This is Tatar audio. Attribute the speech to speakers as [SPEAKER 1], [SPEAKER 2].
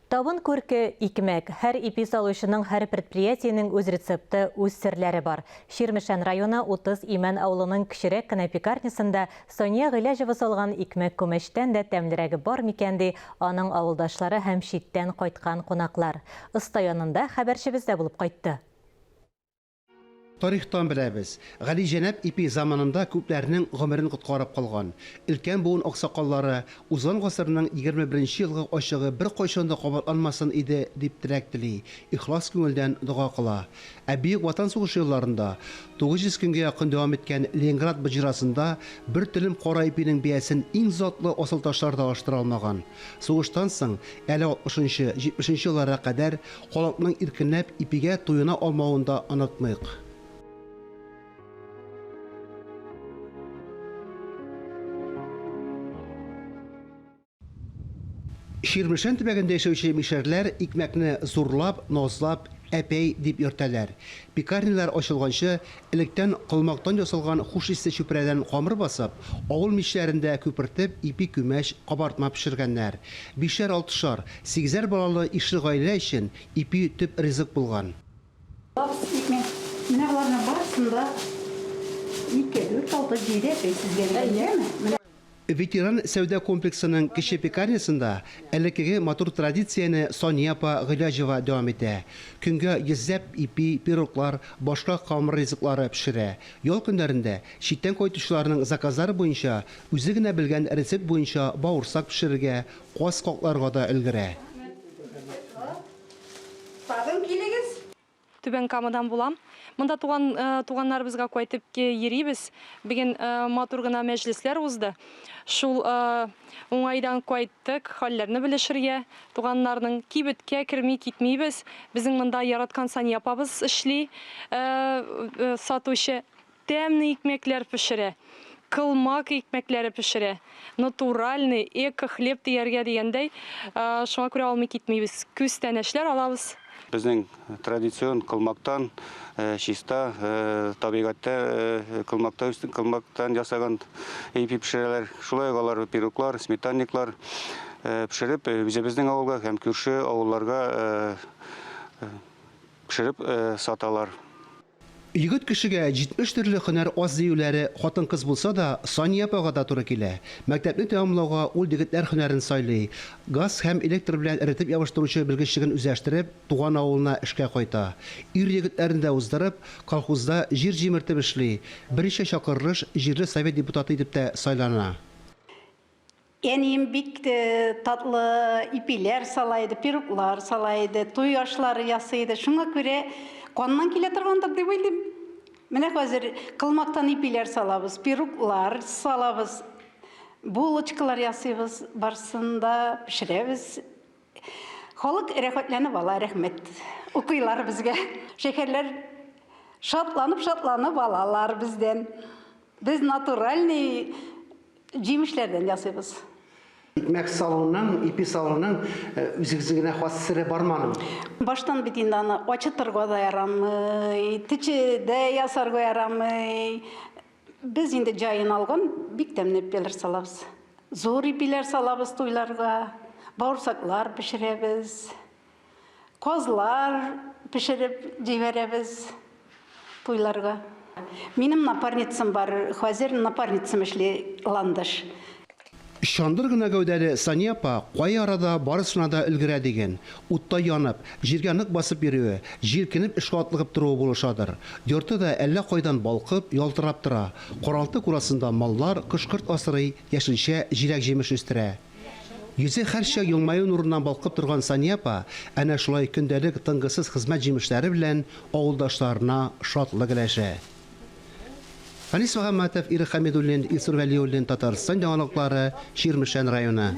[SPEAKER 1] Табын күрке, икмәк. Һәр ипи салучының, һәр предприятиенең үз рецепты, үз серләре бар. Чирмешән районы 30 Имән авылының кечерәк кенә пекарнясында Сания Гыйләҗева салган икмәк күмәчтән дә тәмлерәге бар микән, ди аның авылдашлары һәм читтән кайткан кунаклар. Оста янында хәбәрчебез дә булып кайтты.
[SPEAKER 2] Тарихтан беләбез, Галиҗәнәп ипи заманында күпләрнең гомерен коткарып калган. Өлкән буын аксакаллары узган гасырның 21 нче елгы ачыгы беркайчан да кабатланмасын иде, дип теләк тели, ихлас күңелдән дога кыла. Ә Бөек Ватан сугышы елларында 900 көнгә якын дәвам иткән Ленинград боҗрасында бер телем кара ипинең бәясен иң затлы асылташлар да алыштыра алмаган. Сугыштан соң, әле алтмышынчы, җитмешенче елларга кадәр халыкның иркенләп ипигә туена алмавын да онытмыйк. Чирмешән төбәгендә яшәүче мишәрләр икмәкне зурлап, назлап, әпәй дип йөртәләр. Пекарнялар ачылганчы, электән колмактан ясалган хуш исле чүпрәдән камыр басып, авыл мичләрендә күпертеп ипи-күмәч, кабартма пешергәннәр. Бишәр-алтышар, сигезәр балалы ишле гаилә өчен ипи төп ризык булган.
[SPEAKER 3] Алабыз икмәк. Менә боларның барысын да ике, дүрт, алты, җиде әпәй сезгә бирәм, яме? Менә.
[SPEAKER 2] Ветеран сәүдә комплексының кече пекарнясында элеккеге матур традицияне Сания апа Гыйләҗева дәвам итә. Көнгә йөзләп ипи, пироглар, башка камыр ризыклары пешерә. Ял көннәрендә читтән кайтучыларның заказлары буенча үзе генә белгән рецепт буенча бавырсак пешерергә, каз какларга да өлгерә.
[SPEAKER 3] Тагын килегез!
[SPEAKER 4] Түбән Камадан булам. Монда туган туганнарыбызга кайтып йөрибез. Бүген матур гына мәҗлесләр узды. Шул уңайдан кайттык, хәлләрне белешергә туганнарның. Кибеткә керми китмибез. Безнең монда яраткан Сания апабыз эшли, сатучы. Тәмле икмәкләр пешерә. Кылмак икмәкләре пешерә. Натуральный, эко хлеб дияргә дигәндәй, шуңа күрә алмый китмибез. Күчтәнәчләр алабыз.
[SPEAKER 5] Безнең традицион кылмактан, чиста, табигатьтә кылмакта кылмактан ясаган ипи пешерәләр. Шулай ук алар пироглар, сметанниклар пешереп, үзебезнең авылга һәм күрше авылларга пешереп саталар.
[SPEAKER 2] Егет кешегә 70 төрле һөнәр аз диюләре хатын-кыз булса да, Сания апага да туры килә. Мәктәпне тәмамлауга ул егетләр һөнәрен сайлый. Газ һәм электр белән эретеп ябыштыручы белгечлеген үзләштереп, туган авылына эшкә кайта. Ир-егетләрне дә уздырып, колхозда җир җимертеп эшли, берничә чакырылыш җирле совет депутаты итеп тә сайлана.
[SPEAKER 3] Әнием бик татлы ипиләр сала иде, пироглар сала иде, туй ашлары ясый иде. Шуңа күрә каннан килә торгандыр дип уйлыйм. Менә хәзер кылмактан ипиләр салабыз, пироглар салабыз, булочкалар ясыйбыз, барысын да пешерәбез. Халык рәхәтләнеп ала, рәхмәт укыйлар безгә. Шәһәрләр шатланып-шатланып алалар бездән. Без натуральный Җимешләрдән ясыйбыз.
[SPEAKER 2] Икмәк салуның, ипи салуның үзегезнең генә хас сере бармы аның?
[SPEAKER 3] Баштан бит инде аны ачытырга да ярамый, төче дә ясарга ярамый. Без инде җаен алган, бик тәмле ипиләр салабыз. Зур ипиләр салабыз туйларга, бавырсаклар пешерәбез. Казлар пешереп җибәрәбез туйларга. Минем напарницам бар, хәзер напарницам эшли, Ландыш.
[SPEAKER 2] Чандыр гына гәүдәле Сания апа кай арада барысына да өлгерә диген. Утта янып, җиргә нык басып йөрүе, җилкенеп эшкә атлыгып торуы булышадыр. Йорты да әллә кайдан балкып, ялтырап тора. Каралты-курасында маллар, кош-корт асрый, яшелчә, җиләк-җимеш үстерә. Йөзе һәрчак елмаю нурыннан балкып торган Сания апа әнә шулай көндәлек тынгысыз хезмәт җимешләре белән авылдашларына шатлык өләшә. Фәнис Мөхәммәтов, Ирек Хәмидуллин, Илсур Вәлиуллин, Татарстан яңалыклары, Чирмешән районы.